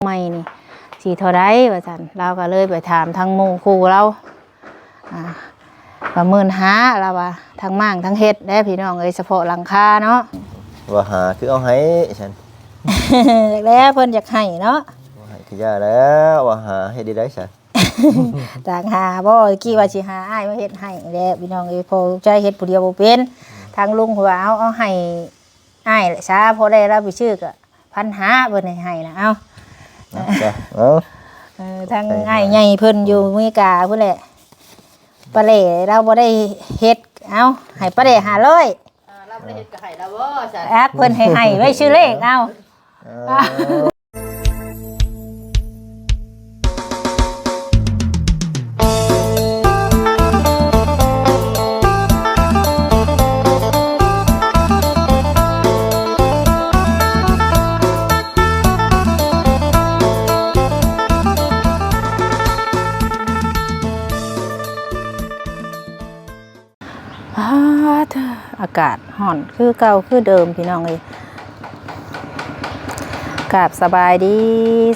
ໃໝ່ນີ້ຊິເທົ່າໃດວ່າຊັ້ນ. ລາວກໍເລີຍໄປຖາມທາງໝູ່ຄູ່ລາວ ອ່າ ກໍໝື່ນຫ້າ ລາວວ່າ ທັງມ້າງທັງເຮັດເດ້ພີ່ນ້ອງເອີຍ ສະເພາະຫຼັງຄາເນາະ. ວ່າຫາຄືເອົາໃຫ້ຊັ້ນ ແລ້ວເພິ່ນຢາກໃຫ້ເນາະ ວ່າໃຫ້ຄືຢ່າແລ້ວ ວ່າຫາເຮັດໄດ້ໃດຊັ້ນ. ຕ່າງຫາບໍ່ ກີ້ວ່າຊິຫາອ້າຍມາເຮັດໃຫ້ແຫຼະພີ່ນ້ອງເອີຍ ເພາະລູກຊາຍເຮັດຜູ້ດຽວບໍ່ເປັນ. ທາງລຸງເພິ່ນວ່າ ເອົາ ເອົາໃຫ້ອ້າຍແຫຼະຊາ ພໍໄດ້ລາວໄປຊື້ກໍພັນຫ້າ ເພິ່ນໃຫ້ໃຫ້ນະ. ເອົາ ເອົາ ເອີ ທາງອ້າຍໃຫຍ່ເພິ່ນຢູ່ອາເມລິກາພຸ້ນແຫຼະ ປາເຫຼ່ລາວບໍ່ໄດ້ເຮັດ ເອົາ ໃຫ້ປາເຫຼ່ຫ້າຮ້ອຍ ອ່າ ລາວບໍ່ໄດ້ເຮັດກໍໃຫ້ລາວບໍ່ຊັ້ນ ອັກ ເພິ່ນໃຫ້ໃຫ້ໄວ້ຊື່ເລກ ເອົາ ເອີ. ອາ ອາກາດຮ້ອນຄືເກົ່າຄືເດີມພີ່ນ້ອງເອີຍ. ກາບສະບາຍດີ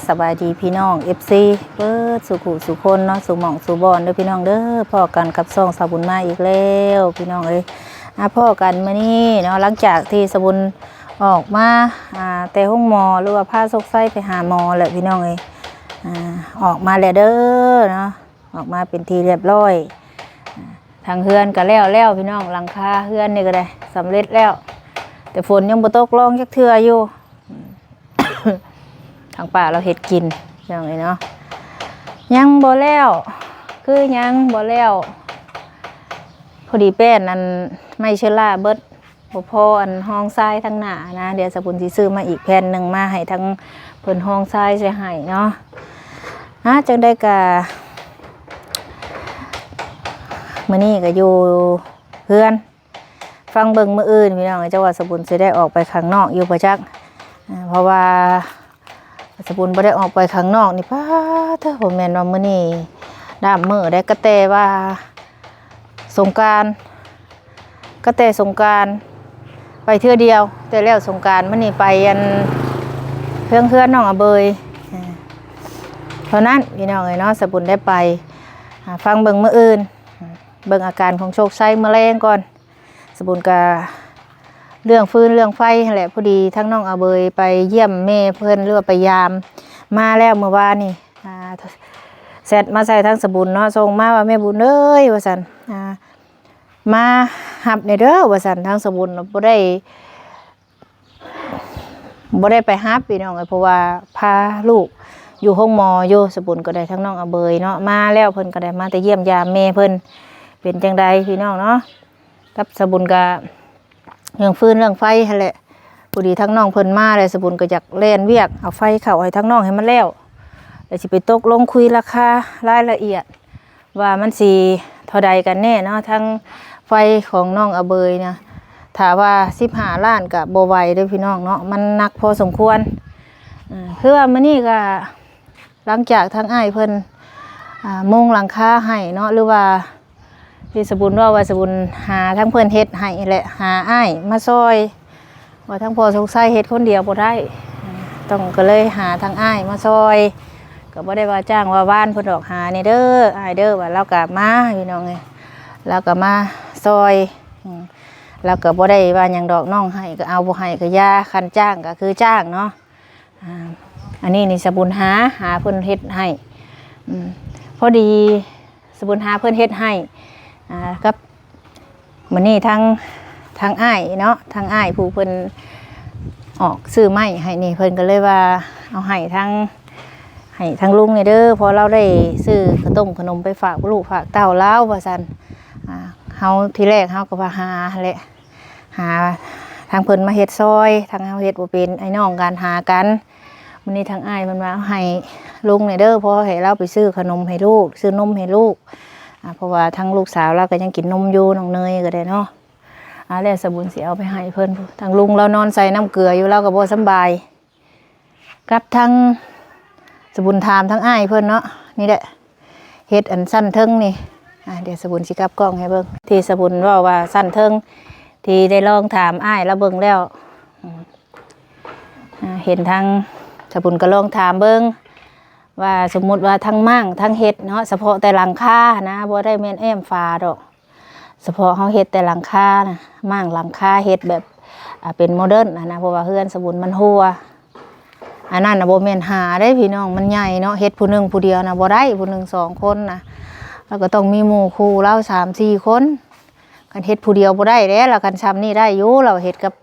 ສະບາຍດີພີ່ນ້ອງເອັຟຊີເບິດສູ່ຜູ້ສູ່ຄົນເນາະ ສູ່ໝ່ອງສູ່ບ່ອນເດີພີ່ນ້ອງເດີ. ພໍ້ກັນກັບຊ່ອງສາວບຸນມາອີກແລ້ວພີ່ນ້ອງເອີຍ. ອາ ພໍ້ກັນມື້ນີ້ເນາະ ຫຼັງຈາກທີ່ສາວບຸນອອກມາ ອາ ແຕ່ໂຮງໝໍ ຫຼືວ່າພາໂຊກໄຊໄປຫາໝໍແຫຼະພີ່ນ້ອງເອີຍ. ອາ ອອກມາແລ້ວເດີເນາະ ອອກມາເປັນທີ່ຮຽບຮ້ອຍ. ທາງເຮືອນກໍແລ້ວແລ້ວພີ່ນ້ອງ ຫຼັງຄາເຮືອນນີ້ກໍໄດ້ສຳເລັດແລ້ວ ແຕ່ຝົນຍັງບໍ່ຕົກລອງຈັກເທື່ອຢູ່. ທາງປ້າລາວເຮັດກິນພີ່ນ້ອງເອີຍເນາະ ຍັງບໍ່ແລ້ວ ຄືຍັງບໍ່ແລ້ວ. ພໍດີແປ້ນອັນໄມ້ເຊື້ອລາເບິດ ບໍ່ພໍອັນຮອງຊາຍທາງໜ້ານະ ດຽວສາວບຸນຊິຊື້ມາອີກແຜ່ນໜຶ່ງ ມາໃຫ້ທາງເພິ່ນຮອງຊາຍໃສ່ໃຫ້ເນາະ. ອາ ຈັ່ງໃດກະມື້ນີ້ກະຢູ່ເຮືອນ ຟັງເບິ່ງມື້ອື່ນພີ່ນ້ອງ ເຈົ້າວ່າສາວບຸນຊິໄດ້ອອກໄປຂ້າງນອກຢູ່ບໍ່ຈັກ. ອາ ເພາະວ່າ ສາວບຸນບໍ່ໄດ້ອອກໄປຂ້າງນອກນີ້ ປາດເທີ ບໍ່ແມ່ນວ່າມື້ນີ້ດາມມື້ໃດ ກະແຕ່ວ່າສົງການ ກະແຕ່ສົງການໄປເທື່ອດຽວ ແຕ່ແລ້ວສົງການມື້ນີ້ໄປອັນເຮືອນ ເຮືອນນ້ອງອາເບີຍ ເທົ່ານັ້ນພີ່ນ້ອງເອີຍເນາະ. ສາວບຸນໄດ້ໄປ ອາ ຟັງເບິ່ງມື້ອື່ນ ເບິ່ງອາການຂອງໂຊກໄຊມື້ແລງກ່ອນ. ສາວບຸນກະເລື່ອງຟືນເລື່ອງໄຟຫັ້ນແຫຼະ ພໍດີທາງນ້ອງອາເບີຍໄປຢ້ຽມແມ່ເພິ່ນ ຫຼືວ່າໄປຢາມ ມາແລ້ວມື້ວານນີ້ ອາ ແຊັດມາໃສ່ທາງສາວບຸນເນາະ ສົ່ງມາວ່າ ແມ່ບຸນເອີຍ ວ່າຊັ້ນ ອາ ມາຮັບແດ່ເດີ ວ່າຊັ້ນ. ທາງສາວບຸນບໍ່ໄດ້ ບໍ່ໄດ້ໄປຮັບພີ່ນ້ອງເອີຍ ເພາະວ່າພາລູກຢູ່ໂຮງໝໍຢູ່. ສາວບຸນກໍໄດ້ທາງນ້ອງອາເບີຍເນາະ ມາແລ້ວ ເພິ່ນກໍໄດ້ມາແຕ່ຢ້ຽມຢາມແມ່ເພິ່ນ. ເປັນຈັ່ງໃດພີ່ນ້ອງເນາະ ກັບສາວບຸນກະເລື່ອງຟືນເລື່ອງໄຟຫັ້ນແຫຼະ ພໍດີທາງນ້ອງເພິ່ນມາແລ້ວ ສາວບຸນກໍຢາກແລ່ນວຽກເອົາໄຟເຂົ້າໃຫ້ທາງນ້ອງໃຫ້ມັນແລ້ວ ແລ້ວຊິໄປຕົກລົງຄຸຍລາຄາລາຍລະອຽດ ວ່າມັນຊິເທົ່າໃດກັນແນ່ເນາະ ທັງໄຟຂອງນ້ອງອາເບີຍນະ. ຖ້າວ່າສິບຫ້າລ້ານກະບໍ່ໄຫວເດີພີ່ນ້ອງເນາະ ມັນໜັກພໍສົມຄວນ. ເອີ ຄືວ່າມື້ນີ້ກະຫຼັງຈາກທາງອ້າຍເພິ່ນ ອາ ມຸງຫຼັງຄາໃຫ້ເນາະ ຫຼືວ່າທີ່ສາວບຸນເວົ້າວ່າ ສາວບຸນຫາທາງເພິ່ນເຮັດໃຫ້ແຫຼະ ຫາອ້າຍມາຊ່ອຍ ວ່າທາງພໍ່ສົງໄຊເຮັດຄົນດຽວບໍ່ໄດ້ ຕ້ອງ ກໍເລີຍຫາທາງອ້າຍມາຊ່ອຍ. ກໍບໍ່ໄດ້ວ່າຈ້າງວ່າວານເພິ່ນດອກ ຫາແດ່ເດີອ້າຍເດີ ວ່າລາວກໍມາພີ່ນ້ອງເອີຍ ລາວກໍມາຊ່ອຍ. ອືມ ລາວກໍບໍ່ໄດ້ວ່າຫຍັງດອກ ນ້ອງໃຫ້ກໍເອົາ ບໍ່ໃຫ້ກໍຢ່າ ຄັນຈ້າງກໍຄືຈ້າງເນາະ. ອາ ອັນນີ້ນີ້ສາວບຸນຫາ ຫາເພິ່ນເຮັດໃຫ້. ອືມ ພໍດີ ສາວບຸນຫາເພິ່ນເຮັດໃຫ້ ອາ ກັບມື້ນີ້ທາງ ທາງອ້າຍເນາະ ທາງອ້າຍຜູ້ເພິ່ນອອກຊື້ໄມ້ໃຫ້ນີ້ ເພິ່ນກໍເລີຍວ່າເອົາໃຫ້ທາງ ໃຫ້ທາງລຸງແດ່ເດີ ເພາະລາວໄດ້ຊື້ເຂົ້າຕົ້ມຂະໜົມໄປຝາກລູກຝາກເຕົ້າລາວ ວ່າຊັ້ນ. ອາ ເຮົາ ທີແລກເຮົາກໍວ່າຫາຫັ້ນແຫຼະ ຫາທາງເພິ່ນມາເຮັດຊ່ອຍ ທາງເຮົາເຮັດບໍ່ເປັນ ອ້າຍນ້ອງກັນຫາກັນ. ມື້ນີ້ທາງອ້າຍເພິ່ນວ່າເອົາໃຫ້ລຸງແດ່ເດີ ພໍໃຫ້ລາວໄປຊື້ຂະໜົມໃຫ້ລູກ ຊື້ນົມໃຫ້ລູກ ອາ ເພາະວ່າທາງລູກສາວລາວກໍຍັງກິນນົມຢູ່ ນ້ອງເນີຍກໍໄດ້ເນາະ. ອາ ແລ້ວສາວບຸນຊິເອົາໄປໃຫ້ເພິ່ນ ທາງລຸງລາວນອນໃສ່ນ້ຳເກືອຢູ່ ລາວກໍບໍ່ສຳບາຍ. ກັບທາງສາວບຸນຖາມທາງອ້າຍເພິ່ນເນາະ ນີ້ແຫຼະ ເຮັດອັນຊັ້ນເທິງນີ້ ອາ ດຽວສາວບຸນຊິກັບກ້ອງໃຫ້ເບິ່ງ ທີ່ສາວບຸນເວົ້າວ່າຊັ້ນເທິງ ທີ່ໄດ້ລອງຖາມອ້າຍລາວເບິ່ງແລ້ວ ອາ ເຫັນທາງ ສະບຸນກໍລອງຖາມເບິ່ງວ່າ ສົມມຸດວ່າທັງມ້າງທັງເຮັດເນາະ ສະເພາະແຕ່ຫຼັງຄານະ ບໍ່ໄດ້ແມ່ນແອ້ມຝາດອກ ສະເພາະເຮົາເຮັດແຕ່ຫຼັງຄານະ ມ້າງຫຼັງຄາເຮັດແບບ ອ່າ ເປັນໂມເດີນຫັ້ນນະ ເພາະວ່າເຮືອນສະບຸນມັນຮົ່ວ. ອັນນັ້ນນະບໍ່ແມ່ນຫາເດ້ພີ່ນ້ອງ ມັນໃຫຍ່ເນາະ ເຮັດຜູ້ໜຶ່ງຜູ້ດຽວນະບໍ່ໄດ້ ຜູ້ໜຶ່ງສອງຄົນນະ ລາວກໍຕ້ອງມີໝູ່ຄູ່ລາວສາມສີ່ຄົນ. ຄັນເຮັດຜູ້ດຽວບໍ່ໄດ້ແຫຼະ ລາວ ຄັນຊ່ຳນີ້ໄດ້ຢູ່ ລາວເຮັດກັບ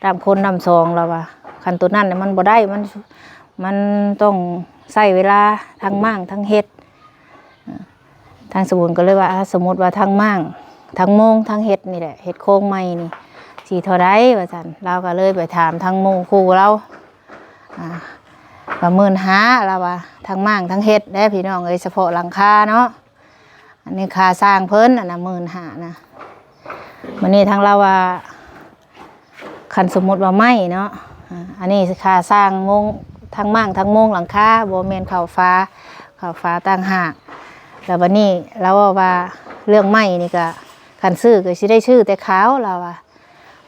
ນ້ຳຄົນນ້ຳສອງ ລາວວ່າ ຄັນໂຕນັ້ນນະມັນບໍ່ໄດ້ ມັນ ມັນຕ້ອງໃຊ້ເວລາທັງມ້າງທັງເຮັດ. ທາງສະບຸນກໍເລີຍວ່າ ອ່າ ສົມມຸດວ່າທັງມ້າງ ທັງໂມງ ທັງເຮັດນີ້ແຫຼະ ເຮັດໂຄງໃໝ່ນີ້ ຊິເທົ່າໃດວ່າຊັ້ນ ລາວກໍເລີຍໄປຖາມທາງໝູ່ຄູ່ລາວ ອ່າ ວ່າໝື່ນຫ້າ ລາວວ່າ ທັງມ້າງທັງເຮັດເດ້ພີ່ນ້ອງເອີຍ ສະເພາະຫຼັງຄາເນາະ. ອັນນີ້ຄ່າຊ່າງເພິ່ນ ອັນນະໝື່ນຫ້ານະ. ມື້ນີ້ທາງລາວວ່າ ຄັນສົມມຸດວ່າໄມ້ເນາະ ອ່າ ອັນນີ້ຄ່າຊ່າງໂມງ ທັງມ້າງທັງໂມງຫຼັງຄາ ບໍ່ແມ່ນເຂົ້າຝາ ເຂົ້າຝາຕ່າງຫາກ. ແລ້ວບັດນີ້ລາວເວົ້າວ່າ ເລື່ອງໄມ້ນີ້ກະ ຄັນຊື້ກໍຊິໄດ້ຊື້ແຕ່ຂາວ ລາວວ່າ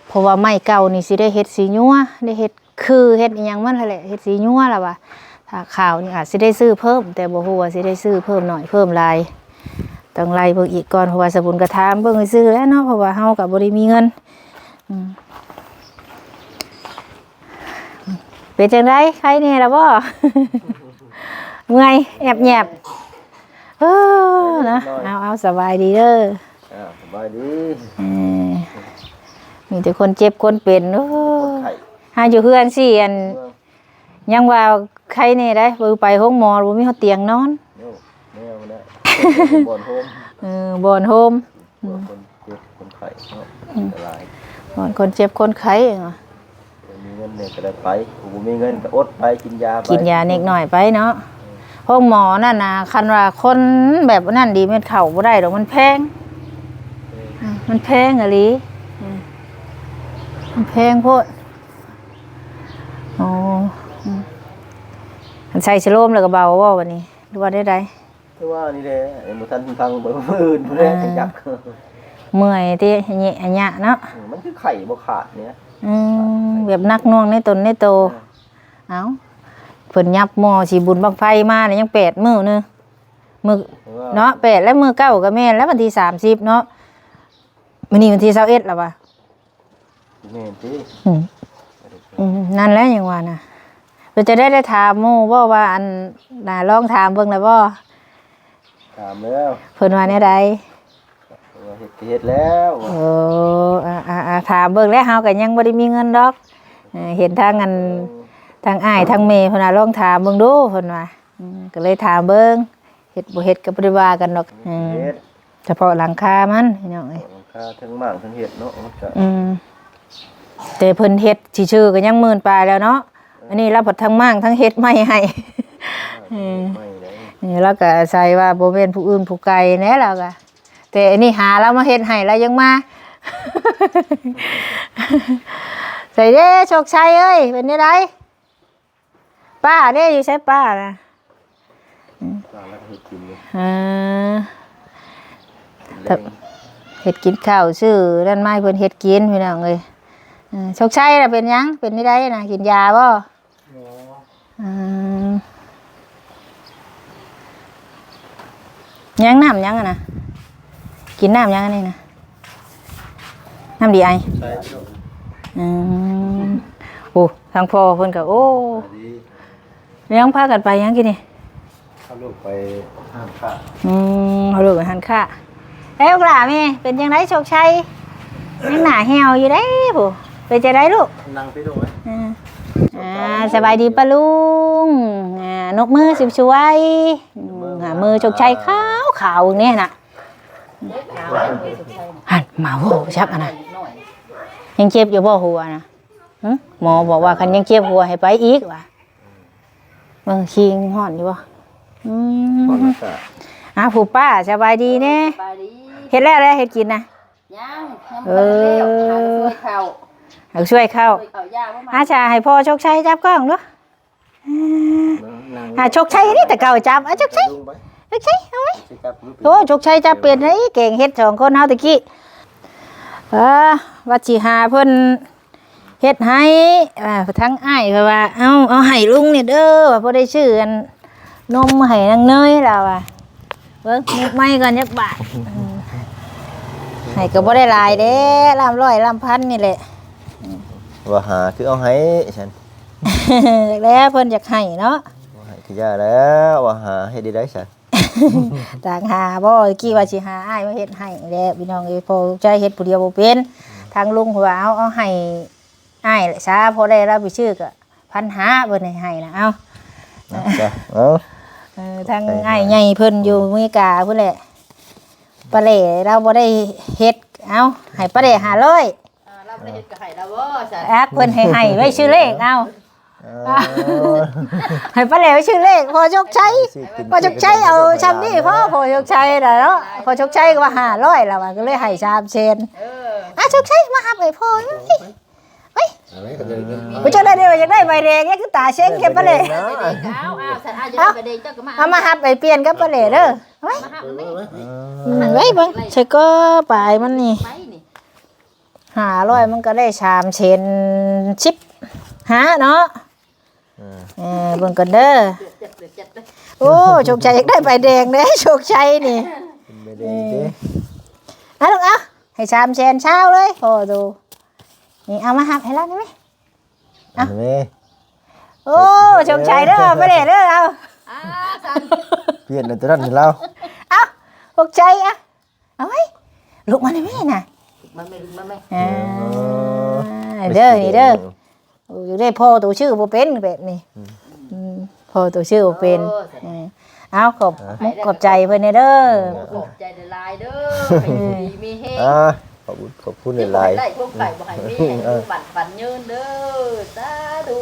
ເພາະວ່າໄມ້ເກົ່ານີ້ຊິໄດ້ເຮັດສີຍົວ ໄດ້ເຮັດ ຄືເຮັດອີ່ຫຍັງມັນຫັ້ນແຫຼະ ເຮັດສີຍົວລະວ່າ ຖ້າຂາວນີ້ອາດຊິໄດ້ຊື້ເພີ່ມ ແຕ່ບໍ່ຮູ້ວ່າຊິໄດ້ຊື້ເພີ່ມໜ້ອຍເພີ່ມຫຼາຍ ຕ້ອງໄລ່ເບິ່ງອີກກ່ອນ ເພາະວ່າສະບຸນກໍຖາມເບິ່ງຊື່ໆແຫຼະເນາະ ເພາະວ່າເຮົາກໍບໍ່ໄດ້ມີເງິນ. ອືມ ເປັນຈັ່ງໃດ ໄຄແດ່ລະບໍ່? ເມື່ອຍ ແອບແຍບ ເອີ ເນາະ ເອົາໆ ສະບາຍດີເດີ. ອ່າ ສະບາຍດີ ເອີ ມີແຕ່ຄົນເຈັບຄົນເປັນ ໂອ້ ຄົນໄຂ້ ຫາຢູ່ເຮືອນຊິ ອັນ ເອີ ຍັງວ່າໄຄແດ່ໄດ໋ ບໍ່ໄປໂຮງໝໍ ບໍ່ມີຮອດຕຽງນອນ ໂອ້ ແນວນັ້ນ ບ່ອນໂຮມ ເອີ ບ່ອນໂຮມ ບ່ອນຄົນເຈັບຄົນໄຂ້ເນາະ ອືມ ອັນຕະລາຍ ບ່ອນຄົນເຈັບຄົນໄຂ້ ບໍ່ມີເງິນແດ່ກໍໄດ້ໄປ ບໍ່ມີເງິນກໍອົດໄປ ກິນຢາໄປ ກິນຢາເລັກນ້ອຍໄປເນາະ. ໂຮງໝໍນັ້ນນະ ຄັນວ່າຄົນແບບນັ້ນດີ ແມ່ນເຂົ້າບໍ່ໄດ້ດອກ ມັນແພງ ເອີ ມັນແພງອີ່ຫຼີ ມັນແພງໂພດ. ອໍ ອືມ ຄັນໃສ່ສະໂລມແລ້ວກໍເບົາບໍ່ບັດນີ້ ຫຼືວ່າແນວໃດ? ຄືວ່ານີ້ແຫຼະ ຍັງບໍ່ທັນພັງ ມື້ອື່ນພຸ້ນແຫຼະ ອ່າ ຈັ່ງຈັກ ເມື່ອຍຕິ ອະເຍະອະຍະເນາະ ອືມ ມັນຄືໄຂ້ບໍ່ຂາດນີ້ນະ ອືມ ແບບໜັກໜ່ວງໃນຕົນໃນໂຕ ເອີ ເອົ້າ ເພິ່ນຫຍັບໝໍຊິບຸນບັ້ງໄຟມານີ້ຍັງແປດມື້ໜຶ່ງ ມື້ ເອີ ເນາະ ແປດ ແລ້ວມື້ເກົ້າກໍແມ່ນແລ້ວ ວັນທີສາມສິບເນາະ ມື້ນີ້ວັນທີຊາວເອັດແລ້ວວ່າ ແມ່ນຕິ ອືມ ອືມ ນັ້ນແຫຼະ ຍັງວ່ານະ ເປັນຈັ່ງໃດ ໄດ້ຖາມໝູ່ບໍ່ວ່າ ອັນ ນະ ລອງຖາມເບິ່ງແລ້ວບໍ່? ຖາມແລ້ວ ເພິ່ນວ່າແນວໃດ? ເພິ່ນວ່າເຮັດກໍເຮັດແລ້ວ ໂອ້ ອ່າໆໆ ຖາມເບິ່ງແລ້ວ ເຮົາກໍຍັງບໍ່ໄດ້ມີເງິນດອກ ເອີ ເຫັນທາງ ອັນ ເອີ ທາງອ້າຍທາງແມ່ເພິ່ນວ່າ ລອງຖາມເບິ່ງດູ ເພິ່ນວ່າ ອືມ ກໍເລີຍຖາມເບິ່ງ ເຮັດບໍ່ເຮັດກໍບໍ່ໄດ້ວ່າກັນດອກ ເຮັດ ເອີ ເຮັດ ສະເພາະຫຼັງຄາມັນ ພີ່ນ້ອງເອີຍ ຫຼັງຄາທັງມ້າງທັງເຮັດເນາະ ມັນກະ ອືມ ແຕ່ເພິ່ນເຮັດຊື່ໆກໍຍັງໝື່ນປາຍແລ້ວເນາະ ເອີ ອັນນີ້ລາວພັດທັງມ້າງທັງເຮັດໃໝ່ໃຫ້ ເອີ ໃໝ່ໄດ້ ນີ້ລາວກໍອາໄສວ່າບໍ່ແມ່ນຜູ້ອື່ນຜູ້ໄກແດ່ ລາວກໍ ແຕ່ອັນນີ້ຫາລາວມາເຮັດໃຫ້ ລາວຍັງມາ ໃສເດ້ ໂຊກໄຊເອີຍ ເປັນແນວໃດ? ປ້າເດ້ ຢູ່ໃສປ້ານະ? ປ້າລາວກໍເຮັດກິນຢູ່ ເອີ ແລງ ເຮັດກິນເຂົ້າ ຊື້ນັ້ນມາໃຫ້ເພິ່ນເຮັດກິນ ພີ່ນ້ອງເອີຍ ເອີ ໂຊກໄຊລະເປັນຫຍັງ? ເປັນແນວໃດນະ? ກິນຢາບໍ່? ບໍ່ ອືມ ຫຍັງ ນ້ຳຫຍັງຫັ້ນນະ? ກິນນ້ຳຫຍັງອັນນີ້ນະ? ນ້ຳດີໄອ ໃສ່ຢູ່ ອືມ ໂອ້ ທາງພໍ່ເພິ່ນກໍ ໂອ້ ສະບາຍດີ ຍັງພາກັນໄປຫຍັງກິນນີ້? ເອົາລູກໄປຮ້ານຄ້າ ອືມ ເອົາລູກໄປຮ້ານຄ້າ ເອີ ລູກຫຼ້າແມ່ ເປັນຈັ່ງໃດໂຊກໄຊ? ຍັງໜ້າແຫ້ວຢູ່ເດ້ຜູ້ ເປັນຈັ່ງໃດລູກ? ນັ່ງໄປໂດຍ ອືມ ອ່າ ສະບາຍດີປ້າລຸງ ອ່າ ນົບມືສວຍໆ ອືມ ມືໂຊກໄຊຂາວໆນີ້ນະ ຫັ້ນ ມາໂຫຈັກຫັ້ນນະ ຍັງເຈັບຢູ່ບໍ່ຫົວນະ? ຫຶ ໝໍບອກວ່າຄັນຍັງເຈັບຫົວໃຫ້ໄປອີກວ່າ ເບິ່ງຄີງຮ້ອນຢູ່ບໍ່? ອືມ ຮ້ອນແລ້ວກະ ອ່າ ຜູ້ປ້າສະບາຍດີແດ່ ສະບາຍດີ ເຮັດແລ້ວແຫຼະ ເຮັດກິນນະ ຍັງ ຍັງບໍ່ທັນໄດ້ແລ້ວ ເອີ ຫາຊ່ວຍເຂົ້າ ຫາຊ່ວຍເຂົ້າ ຊ່ວຍເຂົ້າ ຢ່າບໍ່ມາ ອາ ຈະໃຫ້ພໍ່ໂຊກໄຊຈັບກ້ອງດູ ອ່າ ໂຊກໄຊນີ້ແຕ່ເກົ່າຈັບ ອ່າ ໂຊກໄຊ ໂຊກໄຊ ເອົາໄວ້ ໂອ້ ໂຊກໄຊຈັບເປັນເດ້ ແກງເຫັດສອງຄົນເຮົາຕະກີ້ ເອີ ວ່າຊິຫາເພິ່ນ ເຮັດໃຫ້ ອ່າ ທາງອ້າຍເພິ່ນວ່າ ເອົາ ເອົາໃຫ້ລຸງນີ້ເດີ ວ່າບໍ່ໄດ້ຊື້ອັນນົມໃຫ້ນາງເນີຍ ລາວວ່າ. ເບິ່ງ ມຸບໄມ້ກ່ອນຈັກບາດ ອືມ ໃຫ້ກໍບໍ່ໄດ້ຫຼາຍເດ້ ລ້າມຮ້ອຍລ້າມພັນນີ້ແຫຼະ ວ່າຫາຄືເອົາໃຫ້ຊັ້ນ ແລ້ວເພິ່ນຢາກໃຫ້ເນາະ ບໍ່ໃຫ້ຄືຢ່າແລ້ວ ວ່າຫາເຮັດໄດ້ໃດຊັ້ນ ຕ່າງຫາບໍ່ ກີ້ວ່າຊິຫາອ້າຍມາເຮັດໃຫ້ແຫຼະ ພີ່ນ້ອງເອີຍ ເພາະລູກຊາຍເຮັດຜູ້ດຽວບໍ່ເປັນ ທາງລຸງເພິ່ນວ່າ ເອົາ ເອົາໃຫ້ອ້າຍແຫຼະຊາ ພໍໄດ້ລາວໄປຊື້ກໍພັນຫ້າ ເພິ່ນໃຫ້ໃຫ້ນະ ເອົາ ເອົາ ເອີ ທາງອ້າຍໃຫຍ່ເພິ່ນຢູ່ອາເມລິກາພຸ້ນແຫຼະ ປ້າແຫຼລາວບໍ່ໄດ້ເຮັດ ເອົາ ໃຫ້ປ້າແຫຼຫ້າຮ້ອຍ ອ່າ ລາວບໍ່ໄດ້ເຮັດກໍໃຫ້ລາວບໍ່ຊັ້ນ ອັກ ເພິ່ນໃຫ້ໃຫ້ໄວ້ຊື້ເລກ ເອົາ ເອີ ໃຫ້ປ້າແຫຼໄວ້ຊື້ເລກ ພໍ່ໂຊກໄຊ ພໍ່ໂຊກໄຊເອົາຊ່ຳນີ້ພໍ ພໍ່ໂຊກໄຊນະເນາະ ພໍ່ໂຊກໄຊກໍວ່າຫ້າຮ້ອຍ ລາວວ່າ ກໍເລີຍໃຫ້ສາມແສນ ເອີ ອ່ະ ໂຊກໄຊມາຮັບໃຫ້ພໍ່ ເອີຍ ເອີຍ ຜູ້ເຈົ້າໄດ້ ຢາກໄດ້ໃບແດງ ຍັງຄືຕາເຊັງແທ້ປ້າແຫຼ ເອົາ ເອົາ ເອົາ ເອົາມາຮັບໄປປ່ຽນກັບປ້າແຫຼເດີ ເອີ ເອີ ເອີ ເອີ ເອີ ເອີ ເອີ ເອີ ເບິ່ງ ໃສ່ກໍປາຍມັນນີ້ ຫ້າຮ້ອຍ ມັນກໍໄດ້ສາມແສນສິບຫ້າເນາະ ເອີ ເອີ ເບິ່ງກ່ອນເດີ ໂອ້ ໂຊກໄຊຢາກໄດ້ໃບແດງເດ້ ໂຊກໄຊນີ້ ເປັນໃບແດງເດ້ ເອີ ເອົາລູກ ເອົາ ໃຫ້ສາມແສນຊາວເລີຍ ພໍ່ໂຕ ນີ້ ເອົາມາຮັບໃຫ້ລາວໄດ້ໄໝ ເອົາ ເອົາແມ່ ໂອ້ ໂຊກໄຊເດີ ໄປເດ້ເດີ ເອົາ ອ່າ ຊັ້ນ ປ່ຽນອັນຕົວນັ້ນໃຫ້ລາວ ເອົາ ໂຊກໄຊ ອ່ະ ເອົາໄວ້ ລຸກມາໄດ້ແມ່ນະ ມາແມ່ ລຸກມາແມ່ ອ່າ ເອີ ເດີ ນີ້ເດີ ໂອ້ ຢາກໄດ້ພໍ່ໂຕຊື່ບໍ່ເປັນແບບນີ້ ອືມ ອືມ ພໍ່ໂຕຊື່ບໍ່ເປັນ ໂອ້ ເອີ ເອົາ ຂອບ ອ່າ ມຸກຂອບໃຈເພິ່ນແດ່ເດີ ຂອບໃຈຫຼາຍໆເດີ ໃຫ້ຢູ່ດີມີແຮງ ອ່າ ຂອບຄຸນ ຂອບຄຸນຫຼາຍໆ ໃຫ້ໄດ້ຄວາມໄປບໍ່ໃຫ້ມີ ເອີ ອາຍຸໝັ້ນຂວັນຍືນເດີ ສາທຸ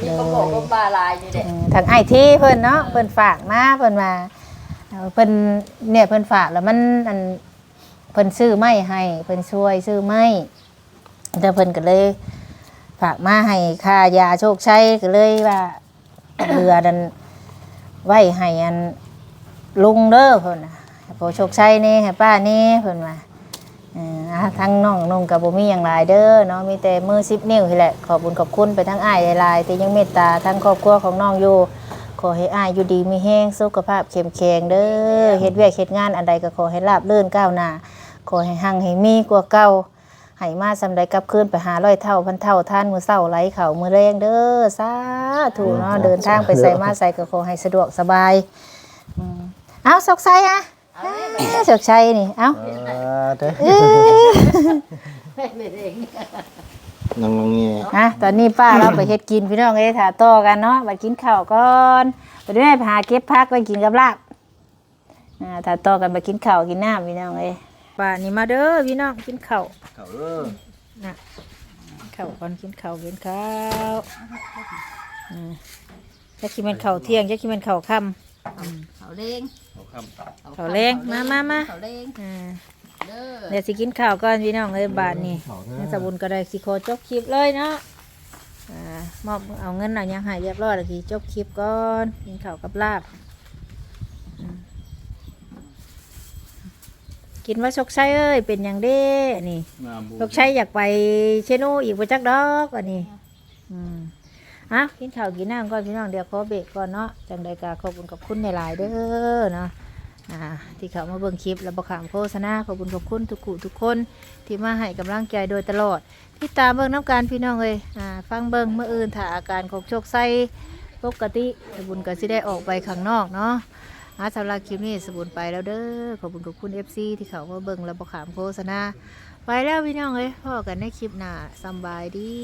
ມີຄວາມບອກຄວາມບາຫຼາຍນີ້ແຫຼະ ເອີ ທາງອ້າຍທີເພິ່ນເນາະ ເອີ ເພິ່ນຝາກມາ ເພິ່ນວ່າ ເອີ ເພິ່ນ ເນີ້ຍ ເພິ່ນຝາກແລ້ວມັນ ອັນ ເພິ່ນຊື້ໄມ້ໃຫ້ ເພິ່ນຊ່ວຍຊື້ໄມ້ ແລ້ວເພິ່ນກໍເລີຍຝາກມາໃຫ້ຄ່າຢາໂຊກໄຊ ກໍເລີຍວ່າ ເຫຼືອນັ້ນໄວ້ໃຫ້ອັນລຸງເດີ ເພິ່ນວ່າ ໃຫ້ພໍ່ໂຊກໄຊແດ່ ໃຫ້ປ້າແດ່ ເພິ່ນວ່າ ເອີ ອ່າ ທາງນ້ອງນຸ່ງກໍບໍ່ມີຫຍັງຫຼາຍເດີເນາະ ມີແຕ່ມືສິບນິ້ວນີ້ແຫຼະ ຂອບບຸນຂອບຄຸນໄປທາງອ້າຍຫຼາຍໆ ທີ່ຍັງເມດຕາທາງຄອບຄົວຂອງນ້ອງຢູ່ ຂໍໃຫ້ອ້າຍຢູ່ດີມີແຮງ ສຸຂະພາບເຂັ້ມແຂງເດີ ເຮັດວຽກເຮັດງານອັນໃດກໍຂໍໃຫ້ລາບລື່ນກ້າວໜ້າ ຂໍໃຫ້ຮັ່ງໃຫ້ມີກວ່າເກົ່າ ໃຫ້ມາສ່ຳໃດກັບຄືນໄປຫ້າຮ້ອຍເທົ່າພັນເທົ່າ ທານມື້ເຊົ້າໄຫຼເຂົ້າມື້ແລງເດີ ສາທຸເນາະ ເດີນທາງໄປໃສມາໃສກໍຂໍໃຫ້ສະດວກສະບາຍ ອືມ ເອົາ ໂຊກໄຊ ອ່າ ໂຊກໄຊນີ້ ເອົາ ອ່າ ເດີ ເອີ ນັ່ງງແງ ອ່ະ ຕອນນີ້ປ້າລາວໄປເຮັດກິນ ພີ່ນ້ອງເອີຍ ຖ້າຕໍ່ກັນເນາະ ບັດກິນເຂົ້າກ່ອນ ບັດນີ້ໄປຫາເກັບຜັກໄວ້ກິນກັບລາບ ອ່າ ຖ້າຕໍ່ກັນໄປກິນເຂົ້າກິນນ້ຳ ພີ່ນ້ອງເອີຍ ບາດນີ້ມາເດີພີ່ນ້ອງ ກິນເຂົ້າ ເຂົ້າເດີ ນະ ເຂົ້າກ່ອນ ກິນເຂົ້າ ກິນເຂົ້າ ອ່າ ຈັກຊິແມ່ນເຂົ້າທ່ຽງ ຈັກຊິແມ່ນເຂົ້າຄ່ຳ ອືມ ເຂົ້າແລງ ເຂົ້າຄ່ຳ ເຂົ້າແລງ ເຂົ້າແລງ ມາ ມາ ມາ ເຂົ້າແລງ ອ່າ ເດີ ດຽວຊິກິນເຂົ້າກ່ອນພີ່ນ້ອງເອີຍ ບາດນີ້ ເອີ ເຂົ້າເດີ ສາວບຸນກໍໄດ້ຊິຂໍຈົບຄລິບເລີຍເນາະ ອ່າ ມອບເອົາເງິນເອົາຫຍັງໃຫ້ຮຽບຮ້ອຍແລ້ວ ຊິຈົບຄລິບກ່ອນ ກິນເຂົ້າກັບລາບ ອືມ ກິນວ່າ ໂຊກໄຊເອີຍ ເປັນຫຍັງເດ້ອັນນີ້ ໂຊກໄຊຢາກໄປເຊໂນອີກບໍ່ຈັກດອກອັນນີ້ ອືມ ເອົາ ກິນເຂົ້າກິນນ້ຳກ່ອນພີ່ນ້ອງ ດຽວຂໍເບຣກກ່ອນເນາະ ຈັ່ງໃດກໍຂອບຄຸນຂອບຄຸນຫຼາຍໆເດີເນາະ ອ່າ ທີ່ເຂົ້າມາເບິ່ງຄລິບ ແລະ ບໍ່ຂ້າມໂຄສະນາ ຂອບຄຸນຂອບຄຸນທຸກຜູ້ທຸກຄົນ ທີ່ມາໃຫ້ກຳລັງໃຈໂດຍຕະຫຼອດ ຕິດຕາມເບິ່ງນຳກັນພີ່ນ້ອງເອີຍ ອ່າ ຟັງເບິ່ງ ມື້ອື່ນຖ້າອາການຂອງໂຊກໄຊປົກກະຕິ ສາວບຸນກໍຊິໄດ້ອອກໄປຂ້າງນອກເນາະ ອ່າ ສຳລັບຄລິບນີ້ສາວບຸນໄປແລ້ວເດີ ຂອບຄຸນຂອບຄຸນເອັຟຊີທີ່ເຂົ້າມາເບິ່ງ ແລະ ບໍ່ຂ້າມໂຄສະນາ ໄປແລ້ວພີ່ນ້ອງເອີຍ ພໍ້ກັນໃນຄລິບໜ້າ ສຳບາຍດີ.